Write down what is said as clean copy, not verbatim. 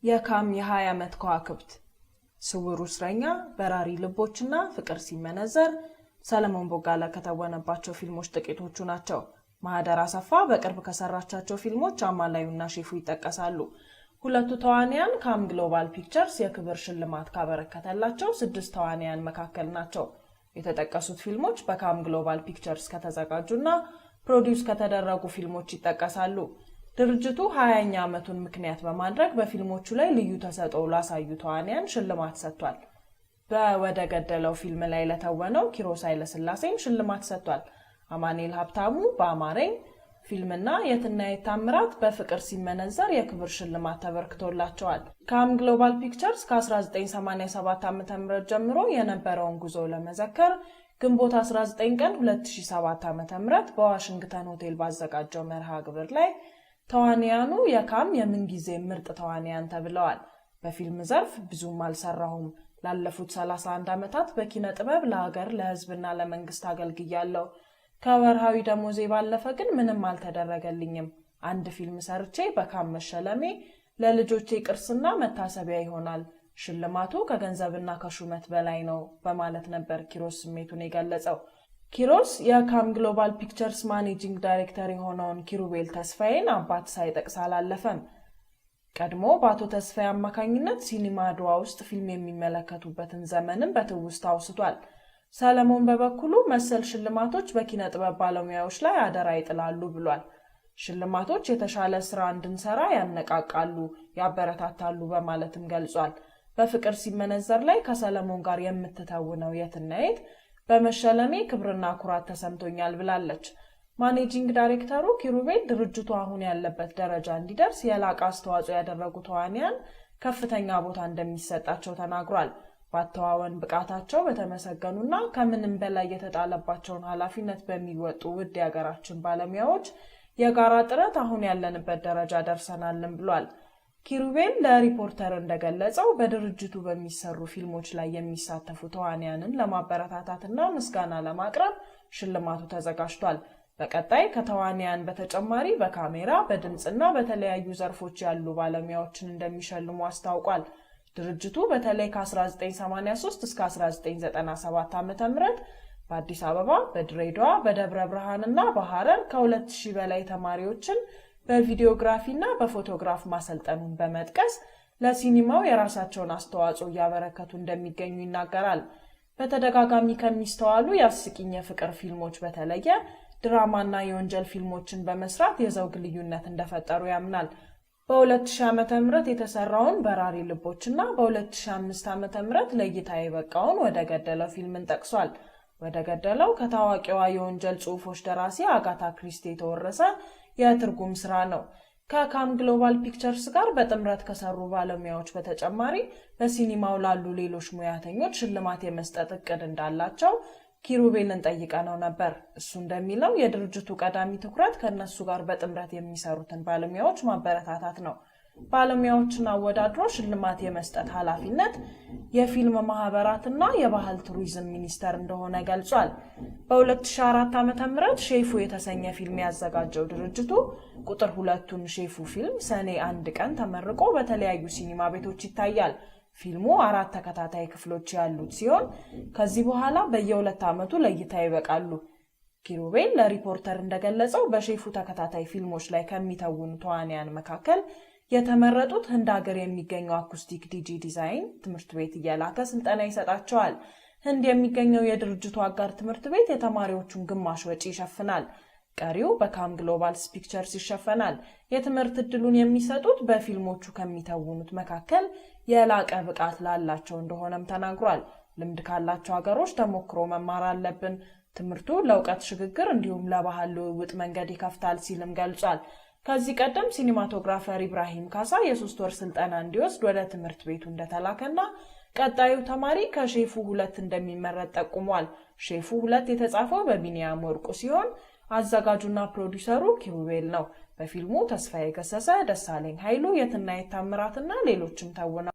የካም የ20 ዓመት ከዋክብት ስውሩ እስረኛ፣ በራሪ ልቦችና ፍቅር ሲመነዘር ሰለሞን ቦጋለ ከተወነባቸው ፊልሞች ጥቂቶቹ ናቸው። ማህደር አሰፋ በቅርብ ከሰራቻቸው ፊልሞች አማላዩና ሼፉ ይጠቀሳሉ። ሁለቱ ተዋንያን ካም ግሎባል ፒክቸርስ የክብር ሽልማት ካበረከተላቸው ስድስት ተዋንያን መካከል ናቸው። የተጠቀሱት ፊልሞች በካም ግሎባል ፒክቸርስ ከተዘጋጁና produce ከተደረጉ ፊልሞች ይጠቀሳሉ። ድርጅቱ 20ኛ ዓመቱን ምክንያት በማድረግ በፊልሞቹ ላይ ልዩ ተሰጥኦ ላሳዩ ተዋንያን ሽልማት ሰጥቷል። በወደ ገደለው ፊልም ላይ ለተወነው ኪሮስ ኃይለስላሴም ሽልማት ሰጥቷል። አማኑኤል ሀብታሙ በአማረኝ ፊልምና የትናየት ታምራት በፍቅር ሲመነዘር የክብር ሽልማት ተበርክቶላቸዋል። ካም ግሎባል ፒክቸርስ ከ1987 ዓ.ም ጀምሮ የነበረውን ጉዞ ለመዘከር ግንቦት 19 ቀን 2007 ዓ.ም በዋሽንግተን ሆቴል ባዘጋጀው መርሃ ግብር ላይ ተዋንያኑ የካም የምንጊዜ ምርጥ ተዋንያን ተብለዋል። በፊልም ዘርፍ ብዙም አልሰራሁም። ላለፉት 31 ዓመታት በኪነ ጥበብ ለሀገር ለሕዝብና ለመንግስት አገልግያለሁ። ከወርሃዊ ደሞዜ ባለፈ ግን ምንም አልተደረገልኝም። አንድ ፊልም ሰርቼ በካም መሸለሜ ለልጆቼ ቅርስና መታሰቢያ ይሆናል። ሽልማቱ ከገንዘብና ከሹመት በላይ ነው በማለት ነበር ኪሮስ ስሜቱን የገለጸው። ኪሮስ የካም ግሎባል ፒክቸርስ managing director የሆነውን ኪሩቤል ተስፋዬን አባት ሳይጠቅስ አላለፈም። ቀድሞ በአቶ ተስፋዬ አማካኝነት ሲኒማ አድዋ ውስጥ ፊልም የሚመለከቱበትን ዘመንም በትውስታ አውስቷል። ሰለሞን በበኩሉ መሰል ሽልማቶች በኪነ ጥበብ ባለሙያዎች ላይ አደራ ይጥላሉ ብሏል። ሽልማቶች የተሻለ ስራ እንድንሰራ ያነቃቃሉ፣ ያበረታታሉ በማለትም ገልጿል። በፍቅር ሲመነዘር ላይ ከሰለሞን ጋር የምትተውነው የትናየት በመሸለሜ ክብርና ኩራት ተሰምቶኛል ብላለች። managing ዳይሬክተሩ ኪሩቤል ድርጅቱ አሁን ያለበት ደረጃ እንዲደርስ የላቀ አስተዋጽኦ ያደረጉ ተዋንያን ከፍተኛ ቦታ እንደሚሰጣቸው ተናግሯል። በአተዋወን ብቃታቸው በተመሰገኑና ከምንም በላይ የተጣለባቸውን ኃላፊነት በሚወጡ ውድ የሀገራችን ባለሙያዎች የጋራ ጥረት አሁን ያለንበት ደረጃ ደርሰናልን ብሏል። ኪሩቤል ለሪፖርተር እንደገለጸው በድርጅቱ በሚሰሩ ፊልሞች ላይ የሚሳተፉ ተዋንያንን ለማበረታታትና ምስጋና ለማቅረብ ሽልማቱ ተዘጋጅቷል። በቀጣይ ከተዋንያን በተጨማሪ በካሜራ፣ በድምፅና በተለያዩ ዘርፎች ያሉ ባለሙያዎችን እንደሚሸልሙ አስታውቋል። ድርጅቱ በተለይ ከ1983 እስከ 1997 ዓ.ም በአዲስ አበባ፣ በድሬዳዋ፣ በደብረ ብርሃንና በሐረር ከ2000 በላይ ተማሪዎችን በቪዲዮግራፊ እና በፎቶግራፍ ማሰልጠኑን በመጥቀስ ለሲኒማው የራሳቸውን አስተዋጽኦ እያበረከቱ እንደሚገኙ ይናገራል። በተደጋጋሚ ከሚስተዋሉ የአስቂኝ የፍቅር ፊልሞች በተለየ ድራማና የወንጀል ፊልሞችን በመስራት የዘውግ ልዩነት እንደፈጠሩ ያምናል። በ2000 ዓ.ም የተሰራውን በራሪ ልቦችና በ2005 ዓ.ም ለእይታ የበቃውን ወደ ገደለው ፊልምን ጠቅሷል። ወደ ገደለው ከታዋቂዋ የወንጀል ጽሑፎች ደራሲ አጋታ ክሪስቲ የተወረሰ የትርጉም ስራ ነው። ከካም ግሎባል ፒክቸርስ ጋር በጥምረት ከሰሩ ባለሙያዎች በተጨማሪ በሲኒማው ላሉ ሌሎች ሙያተኞች ሽልማት የመስጠት እቅድ እንዳላቸው ኪሩቤልን ጠይቀነው ነበር። እሱ እንደሚለው የድርጅቱ ቀዳሚ ትኩረት ከእነሱ ጋር በጥምረት የሚሰሩትን ባለሙያዎች ማበረታታት ነው። ባለሙያዎችን አወዳድሮ ሽልማት የመስጠት ኃላፊነት የፊልም ማህበራትና የባህል ቱሪዝም ሚኒስቴር እንደሆነ ገልጿል። በ2004 ዓ.ም ሼፉ የተሰኘ ፊልም ያዘጋጀው ድርጅቱ ቁጥር ሁለቱን ሼፉ ፊልም ሰኔ 1 ቀን ተመርቆ በተለያዩ ሲኒማ ቤቶች ይታያል። ፊልሙ አራት ተከታታይ ክፍሎች ያሉት ሲሆን ከዚህ በኋላ በየ2 ዓመቱ ለእይታ ይበቃሉ። ኪሩቤል ለሪፖርተር እንደገለጸው በሼፉ ተከታታይ ፊልሞች ላይ ከሚተውኑ ተዋንያን መካከል የተመረጡት ህንድ ሀገር የሚገኘው አኩስቲክ ዲጂ ዲዛይን ትምህርት ቤት እየላከ ስልጠና ይሰጣቸዋል። ህንድ የሚገኘው የድርጅቱ አጋር ትምህርት ቤት የተማሪዎቹን ግማሽ ወጪ ይሸፍናል። ቀሪው በካም ግሎባል ፒክቸርስ ይሸፈናል። የትምህርት እድሉን የሚሰጡት በፊልሞቹ ከሚተውኑት መካከል የላቀ ብቃት ላላቸው እንደሆነም ተናግሯል። ልምድ ካላቸው ሀገሮች ተሞክሮ መማር አለብን። ትምህርቱ ለእውቀት ሽግግር እንዲሁም ለባህል ልውውጥ መንገድ ይከፍታል ሲልም ገልጿል። ከዚህ ቀደም cinematographer ኢብራሂም ካሳ የ3 ወር ስልጠና እንዲወስድ ወደ ትምህርት ቤቱ እንደተላከና ቀጣዩ ተማሪ ከሼፉ 2 እንደሚመረጥ ጠቁሟል። ሼፉ 2 የተጻፈው በቢኒያም ወርቁ ሲሆን አዘጋጁና ፕሮዲውሰሩ ኪሩቤል ነው። በፊልሙ ተስፋዬ ገሰሰ፣ ደሳለኝ ኃይሉ፣ የትናየት ታምራትና ሌሎችም ተውነዋል።